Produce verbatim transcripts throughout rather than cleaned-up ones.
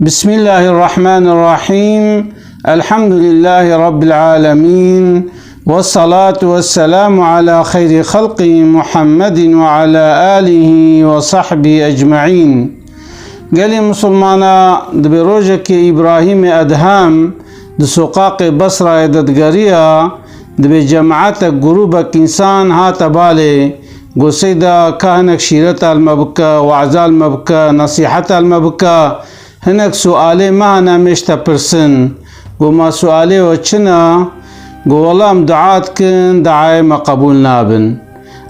بسم الله الرحمن الرحيم. الحمد لله رب العالمين. والصلاة والسلام على خير خلقه محمد وعلى آله وصحبه أجمعين. Gelê Musulmana, dibê rojekê Îbrahîmê Edhem di soqaqê Besrayê de digeriya, dibê cemaetek, grûbek însan hate balê, got, Seyda, ka hinek şîreta li me bike, we'za li me bike, nesîheta li me bike. Hinek sualê me hene, em ê ji te pirsin. Got, Ma sualê we çi ne? Got, Wela em dua dikin, duayê me qebûl nabin.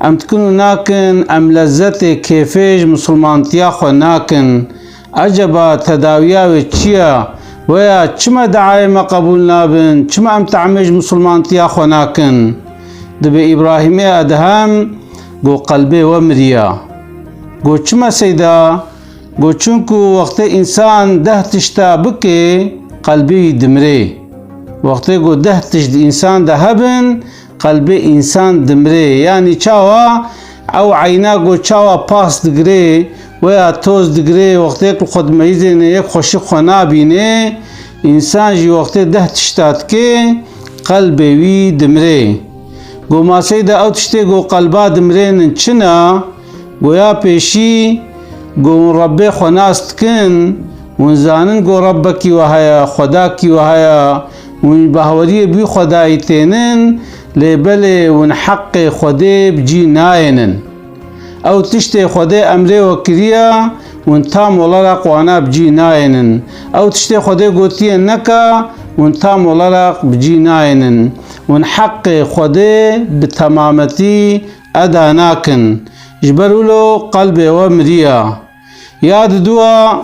Em dikin û nakin, em lezzetê, kêfê ji misilmantiya xwe nakin. Eceba tedawiya wê çi ye? Weya çima duayê me qebûl nabin? Çima em tahmê ji misilmantiya xwe nakin? Dibê Îbrahîmê Edhem got, Qelbê we miriya. Got, Çima Seyda? Got, Çunku wextê însan deh tişta bike, qelbê wî dimrê. Wextê ku deh tişt di însan de hebin, qelbê însan dimrê. Yanî çawa? Ew eyna ku çawa pas digirê, weya toz digirê, wextê ku xwe dimeyizêne, yek xweşik xwe nabîne, însan jî wextê deh tişta dike, qelbê wî dimrê. Got, Ma Seyda, ew tiştê ku qelba dimrênin çi ne? Got, Ya pêşî, got, Hûn Rebbê xwe nas dikin, hûn zanin ku Rebbekî we heye, Xwedakî we heye, hûn ji bahweriyê bi wî Xwedayî tênin, lê belê hûn heqê Xwedê bi cî nayênin. Ew tiştê Xwedê emrê we kiriye, hûn tam olarak wana bi cî nayênin. Ew tiştê Xwedê gotiye neke, hûn tam olarak bi cî nayênin. Hûn heqê Xwedê bi temametî eda nakin. Ji ber wilo qelbê we miriya. Ya diduwa,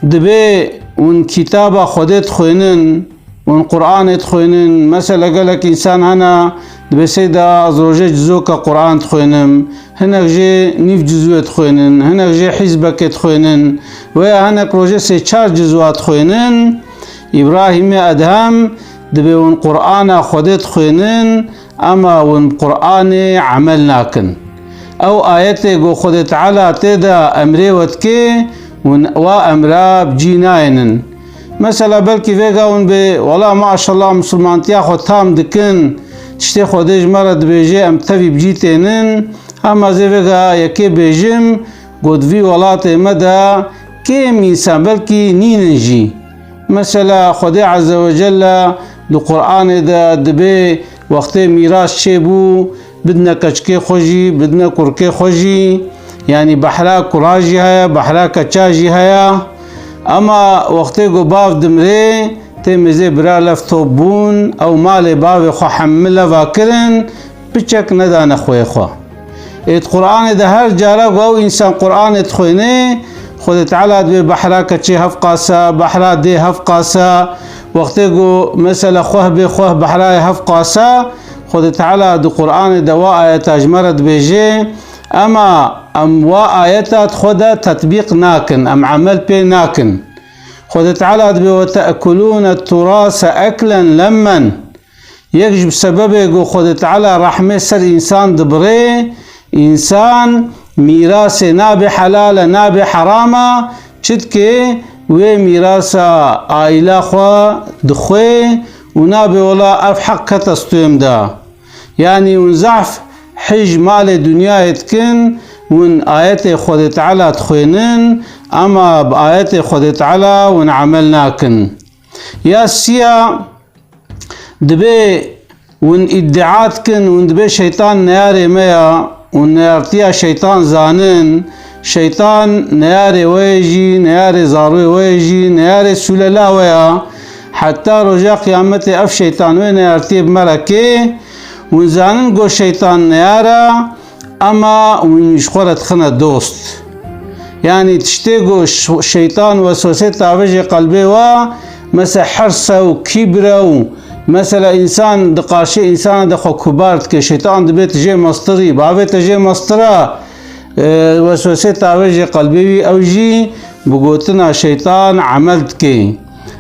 dibê hûn kitaba Xwedê dixwênin, hûn Qur'anê dixwênin. Mesela gelek însan hene, dibê, Seyda, ez rojê cizoka Qur'an dixwênim. Hinek jê nîv cizwê dixwênin, hinek jê hîzbekê dixwênin. Weya hinek rojê sê çar cizwa dixwênin. Îbrahîmê Edhem dibê hûn Qur'ana Xwedê dixwênin, ema hûn bi Qur'anê emel nakin. Ew ayetê ku Xwedê Teala tê de emrê we dike, hûn wa emra bi cî nayênin. Mesela belkî vêga hûn bê, Wela maşallah, misilmantiya xwe tam dikin, tiştê Xwedê ji me re dibêje, em tevî bi cî tênin, ema zê vêga yekê bêjim, got, Vî welatê me de kêm însan, belkî nînin jî. Mesela Xwedê Azze ve Celle di Qur'anê de dibê wextê mîras çêbû, bidine keçikê xwe jî, bidine kurikê xwe jî, yanî behra kura jî heye, behra keça jî heye. Ema wextê ku bav dimrê, tê mêzê bira lev top bûn, ew malê bavê xwe hemû leva kirin, piçek nedane xweyê xwe. Ê di Qur'anê de her cara ku ew însan Qur'anê dixwêne, Xwedê Teala dibê behra keçê hevqas e, behra dê hevqas e. Wextê ku mesela xweh bê xweh behrayê hevqas e, Xwedê Teala di Qur'anê de wa ayeta ji me re dibêje, ema em wa ayeta di xwe de tetbîq nakin, em emel pê nakin. Xwedê Teala dibê, "Ve te'kulûne turase eklen lemmen." Yek ji sebebê ku Xwedê Teala rehmê ser însan dibirê, însan mîrasê nabê helal e, nabê heram e, çi dike, wê mîrasa aîla xwe dixwe û nabê, wela ev heq kete stûyê min de. Yanî hûn zehf hij malê dinyayê dikin, hûn ayetê Xwedê Teala dixwênin, ema bi ayetê Xwedê Teala hûn emel nakin. Ya siya, dibê hûn îdia dikin, hûn dibê şeytan neyarê me ya, hûn neyartiya şeytan zanin, şeytan neyarê we ye jî, neyarê zarwê we ye jî, neyarê sûlela we ya. Heta roja qiyametê ev şeytan wê neyartiyê bi me re kê. Hûn zanin ku şeytan neyar e, ema hûn ji xwe re dixine dost. Yanî tiştê ku ş-, şeytan weswesê tavêjê qelbê we, mesela hirs e û kîbr e û mesela însan di qarşê însana de xwe kubar dike, şeytan dibê tu jê mestirî, bavê te jê mestir e, e, weswesê tavêjê qelbê wî, ew jî bi gotina şeytan emel dike.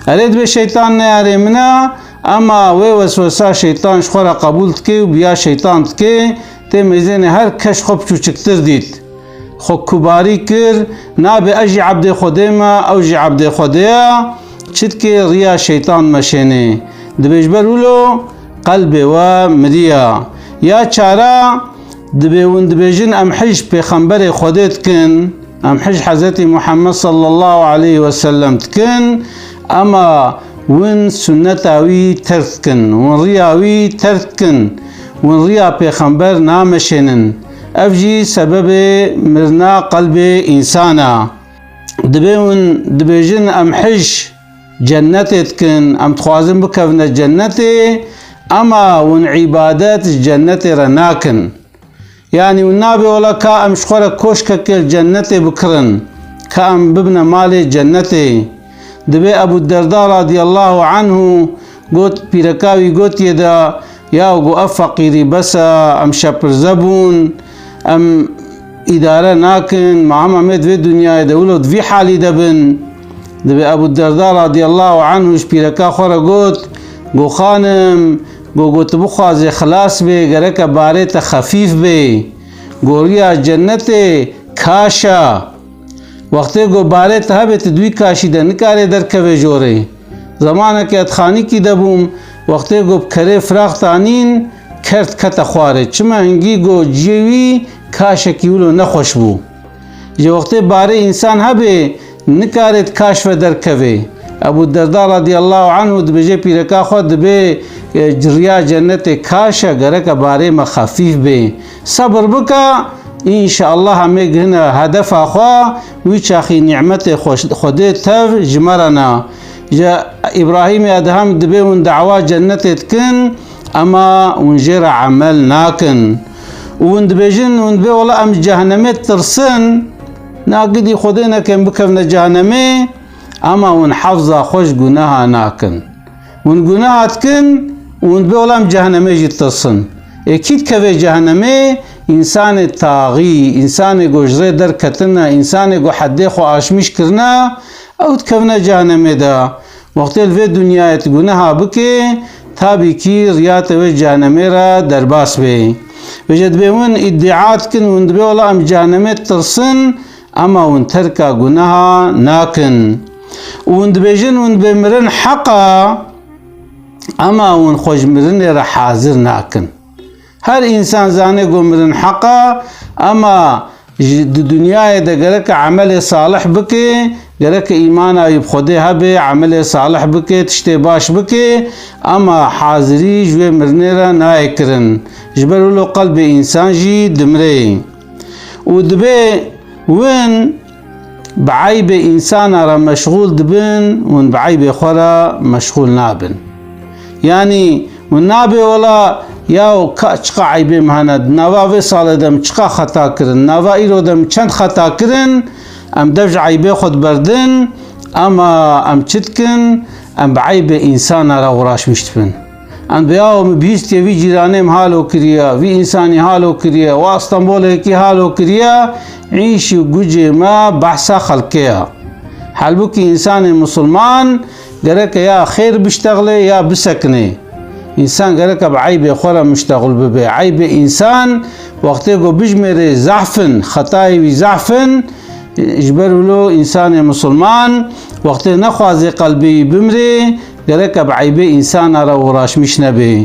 Erê dibê şeytan neyarê min e, ema wê weswesa şeytan ji xwe re qebûl dike û biya şeytan dike, tê mêzênê her kes xwe piçûçiktir dît. xwe kubarî kir, nabê ez jî ebdê Xwedê me, ew jî ebdê Xwedê ye, çi dikê, riya şeytan meşênê. Dibê ji ber wilo qelbê we miriya. Ya çara, dibê hûn dibêjin, em hij pêxemberê Xwedê dikin, em hij Hezretî Muhammed sallallahu aleyhi ve sellem dikin, ema hûn sunneta wî terk dikin, hûn riya wî terk dikin, hûn riya pêxember nameşênin. Ev jî sebebê mirina qelbê însan e. Dibê hûn dibêjin, em hij cennetê dikin, em dixwazin bikevine cennetê, ema hûn îbadet ji cennetê re nakin. Yanî hûn nabê wela ka em ji xwe re koşkekê li cennetê bikirin, ka em bibine malê cennetê. Dibê Ebû Derda radiyallahu anhu got, pîreka wî gotiye de, ya got, ev feqîrî bes e, em şepirze bûn, em îdare nakin, ma hema em ê di vê dinyayê de wilo di vî halî de bin. Dibê Ebû Derda radiyallahu anhu ji pîreka xwe re got, got, xanim, got, got, tu bixwazê xilas bê, gereke barê te xefîf bê. Got, riya cennetê kaş e. Wextê got barê te hebe, tu di wî kaşî de nikarê derkevê jorê. Zemaneke ez xanîkî de bûm, wextê got bi kerê firax tanîn, ker dikete xwarê. Çima? Hingî got ciyê wî kaşekî wilo nexweş bû. Ji wextê barê însan hebe, nikarê di kaş ve derkevê. Ebû Derda radiyallahu anhu dibêje pîreka xwe, dibê, e, riya cennetê kaş e, gereke barê me xefîf bê. Sebir bike, înşeallah em ê gihine hedefa xwe, wî çaxî nîmetê xwe-, Xwedê tev ji me re ne. Ji Îbrahîmê Edhem dibê hûn dawa cennetê dikin, ema hûn jê re emel nakin. Û hûn dibêjin, hûn dibê wela em ji cehennemê ditirsin, na gidî Xwedê neke em bikevine cehennemê, ema hûn hefza xwe ji guneha nakin. Hûn guneha dikin û hûn dibê wela em cehennemê jî ditirsin. Ê kî dikeve cehennemê? Însanê taxî, însanê ku ji rê derketine, însanê ku heddê xwe aşmîş kirine, ew dikevine cehennemê de. Wextê li vê dinyayê tu guneha bikê, tabî kî riya te wê cehennemê re derbas bê. Vêce dibê hûn îdîa dikin, hûn dibê wela em cehennemê ditirsin, ema hûn terka guneha nakin. Û hûn dibêjin, hûn dibê mirin heq e, ema hûn xwe ji mirinê re hazir nakin. Her însan zane ku mirin heq e, ema ji, di dinyayê de gereke emelê salih bike, gereke îmana wî bi Xwedê hebe, emelê salih bike, tiştê baş bike, ema hazirî ji wê mirinê re nayê kirin. Ji ber wilo qelbê însan jî dimire. Û dibê win bi eybê însana re meşxûl dibin, hûn bi eybê xwe re meşxûl nabin. Yanî hûn nabê wela, yaw ka çiqa eybê min hene, di nava vê salê de min çiqa xeta kirin, nava îro de min çend xeta kirin, em dev ji eybê xwe diberdin, ema em çi dikin? Em bi eybê însana re uğraşmiş dibin. Em dibê, yaw min bihîstiye vî cîranê min halo kiriye, vî însanî halo kiriye, wa Stenbolê yekî halo kiriye, îş û gucê me behsa xelkê ye. Halbûkî însanê misilman gereke ya xêr biştexlê ya bisekinê. Însan gereke bi eybê xwe re miştexul bibe. Eybê însan wextê ku bijmêrê zehf in, xetayê wî zehf in, ji ber wilo însanê misilman wextê nexwazê qelbê wî bimrê, gereke bi eybê însana re uğraşmiş nebe.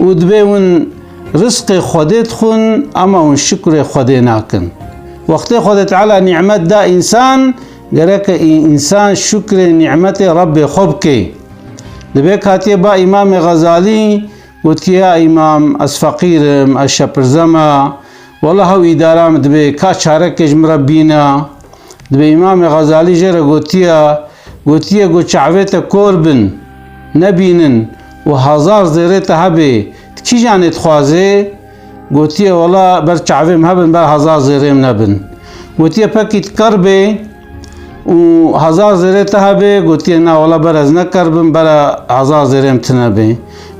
Û dibê hûn rizqê Xwedê dixwin, ema hûn şukrê Xwedê nakin. Wextê Xwedê Teala nîmet da însan, gereke î-, însan şukrê nîmetê Rebbê xwe bike. Dibê hatiye ba Îmamê Xezalî, gotiye, ya Îmam, ez feqîr im, ez şepirze me, wela hew îdara min dibe, ka çarekê ji min re bîne. Dibê Îmamê Xezalî jê re gotiye, gotiye ku çavê te kor bin, nebînin û hezar zêrê te hebe, tu kîjanê dixwazê? Gotiye, wela ber çavê min hebin, ber hezar zêrê min nebin. Gotiye, pekî tu ker bê û hezar zêrê te hebe? Gotiye, na wela ber ez ne ker bim, bera hezar zêrê min tune bê.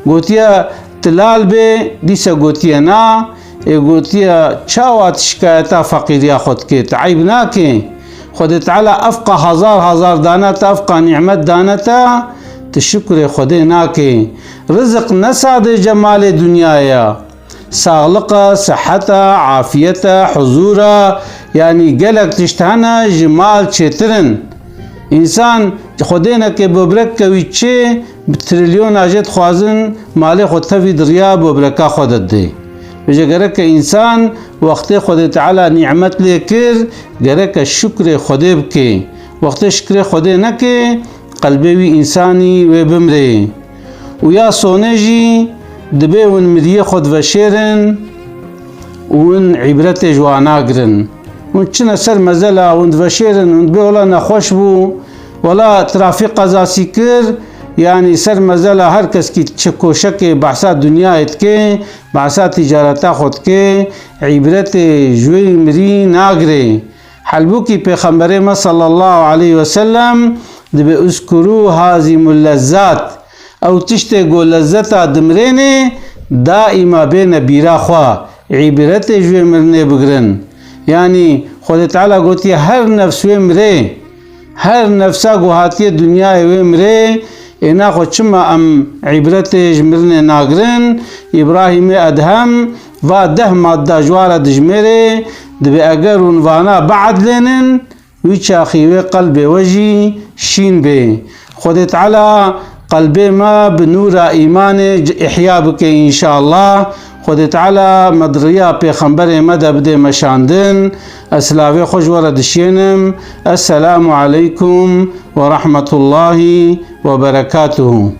Gotiye, tu lal bê? Dîse gotiye, na. Ê gotiye, çawa tu şikayeta feqîriya xwe dikê? Tu eyb nakê? Xwedê Teala evqa hezar hezar dane te, evqa nîmet dane te, tu şukrê Xwedê nakê. Riziq ne sadece malê dinyayê ye. Saxliq e, sihet e, afiyet e, huzûr e, Yanî gelek tişt hene ji mal çêtir in. Însan Xwedê neke böbrek ke wî çê, bi trilyona jê dixwazin malê xwe tevî di riya böbreka xwe de didê. Vêce gereke însan wextê Xwedê Teala nîmet lê kir, gereke şukrê Xwedê bike. Wextê şukrê Xwedê neke, qelbê wî însanî wê bimrê. Û ya sonê jî dibê hûn miriyê xwe diveşêrin û hûn îbretê ji wan nagirin. Hûn çine ser mezela, hûn diveşêrin, hûn dibê wela nexweş bû, wela trafîk qezasî kir, yanî ser mezela her keskî çi koşekê behsa dinyayê dike, behsa tîcareta xwe dike, îbretê ji wê mirî nagirê. Halbûkî Pêxemberê me sallallahu aleyhi ve sellem dibê uskuru hazimul lezzat. Ew tiştê ku lezzeta dimrênê daîma bêne bîra xwe, îbretê ji wê mirinê bigirin. Yanî Xwedê Teala gotiye, her nefs wê mirê, her nefsa ku hatiye dinyayê wê mirê, êna xwe çima em îbretê ji mirinê nagirin? Îbrahîmê Edhem va deh madda ji wan re dijmêrê, dibê eger hûn vana biedlênin, wî çaxî wê qelbê we jî şîn bê. Xwedê Teala qelbê me bi nûra îmanê c-, îhya bike înşallah. Xwedê Teala me di riya pêxemberê me de bidê meşandin. Ez silavê xwe ji we re dişênim. Esselamu aleykum ve rahmetullahi ve berekatuhu.